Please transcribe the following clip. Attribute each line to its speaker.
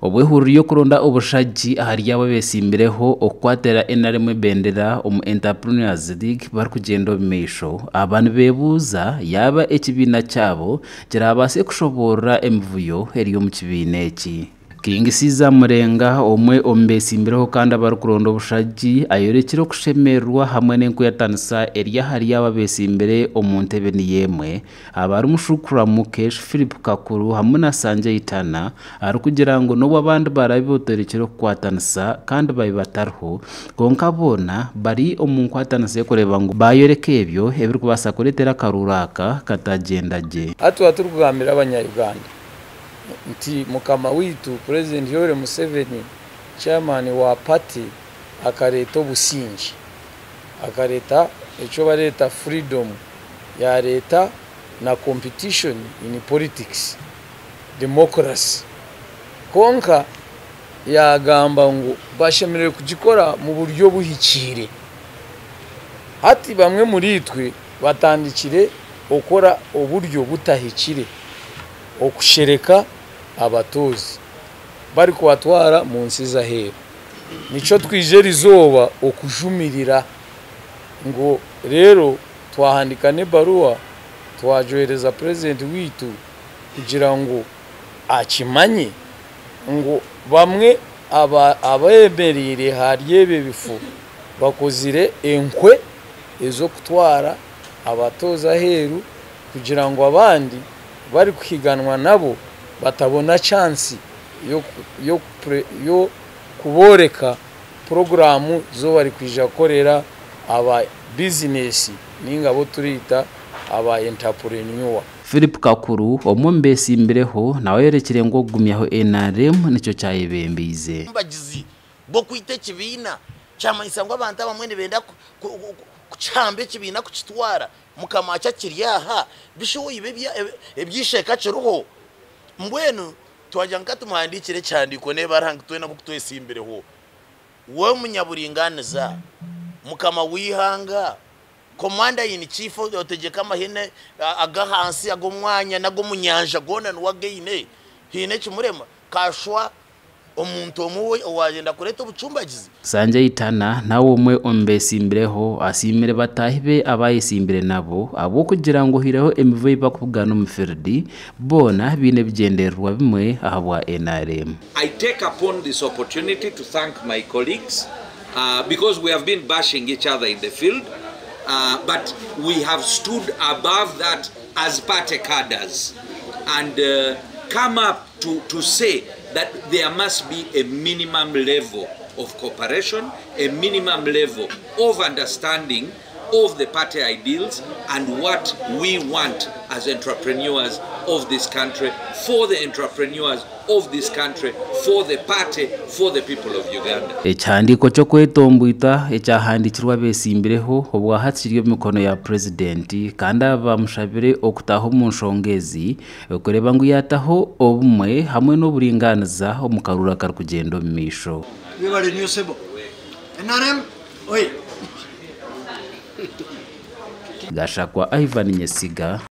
Speaker 1: Obwehururu y'okuronda obushagi ahari abo abeesimbireho okukwatira NRM ebendera omu Entrepreneurs League barikugyenda omu maisho, aba nibeebuuza yaaba ekibiina kyabo kiraabaase kushoboorora emivuyo eri omu kibiina eki. King Caesar Murenga omwe omu beesimbireho kandi abarikuronda obushagi ayorekire okushemererwa hamwe n'enkwetanisa eri ahari abo abeesimbire omu ntebe niyo emwe abarimu Shukra Mukesh, Philip Kakuru hamwe na Sanjay Tana arikugira ngu n'obu abandi barabe botorekire okukwatanisa kandi babe batariho kwonka boona bari omu nkwatanisa y'okureeba ngu bayoreka ebyo ebirikubaasa kureetera akaruuru aka katagyenda gye.
Speaker 2: Hati twaba turikugambira abanya-Uganda nti mukama waitu Purezidenti Yoweri Museveni chairman wa party akareeta obusingye, akareeta ekyo bareeta freedom, yareeta na competition in politics, democracy. Kwonka yagamba ngu bashemereire kugikora mu buryo buhikiire. Hati bamwe muri itwe batandikire okukora oburyo butahikire, okushereka abatozi barikubatwara mu nsi z'aheeru. Nikyo twija erizooba okujumirira ngu reero twahandika n'ebaruha twagyohereza purezidenti waitu kugira ngu akimanye ngu bamwe abemereire ahari ebyo ebifo bakozire enkwe ez'okutwara abatozi aheeru kugira ngu abandi barikuhiganwa nabo batabona chansi y'okubooreka puroguraamu zo barikwija kukorera aba bizinesi ninga abu turiita aba entrepreneur.
Speaker 1: Philip Kakuru omwe omu beesimbireho nawe ayorekire ngu okugumyaho NRM nikyo kyayebembeize.
Speaker 3: Obubagizi bw'okwita ekibiina kyamanyisa ngu abantu abamwe nibenda kukihamba ekibiina kukitwara mukama wakyo akiri aha bishi oiba eby'eisheka kiriho mbwenu twagira nka tumuhandiikire ekihandiiko n'ebaruha ngu twena nk'oku twesimbireho we munyaburingaaniza mukama w'eihanga commander in chief otegyeka amahene ag'ahansi ag'omwanya n'ag'omu nyanja goona niwe againe haine ekimurema kashwa omuntu omwe owaayenda kureeta obucumbagizi.
Speaker 1: Sanjay Tana nawe omwe omu beesimbireho asiimire bataahi be abaayesimbire nabo ahabw'okugira ngu oihireho emivuyo ei barikubugana omu fiiridi, boona baine ebigyendererwa bimwe ahabwa NRM.
Speaker 4: I take upon this opportunity to thank my colleagues because we have been bashing each other in the field, but we have stood above that as party cadres and come up to say that there must be a minimum level of cooperation, a minimum level of understanding of the party ideals and what we want as entrepreneurs of this country, for the entrepreneurs of this country, for the party, for the people of Uganda.
Speaker 1: Ekihandiiko ky'okwetomboita ekyahandiikirwe abeesimbireho obwahati kiri omu mikono ya Purezidenti kandi aba bamushabire okutaaha omu nshonga ezi okureeba ngu yaataho obumwe hamwe n'oburingaaniza omu karuuru akarikugyenda omu maisho.
Speaker 5: Webale nnyo ssebo. NRM oye!
Speaker 1: Gashakwa Ivan Nyesiga.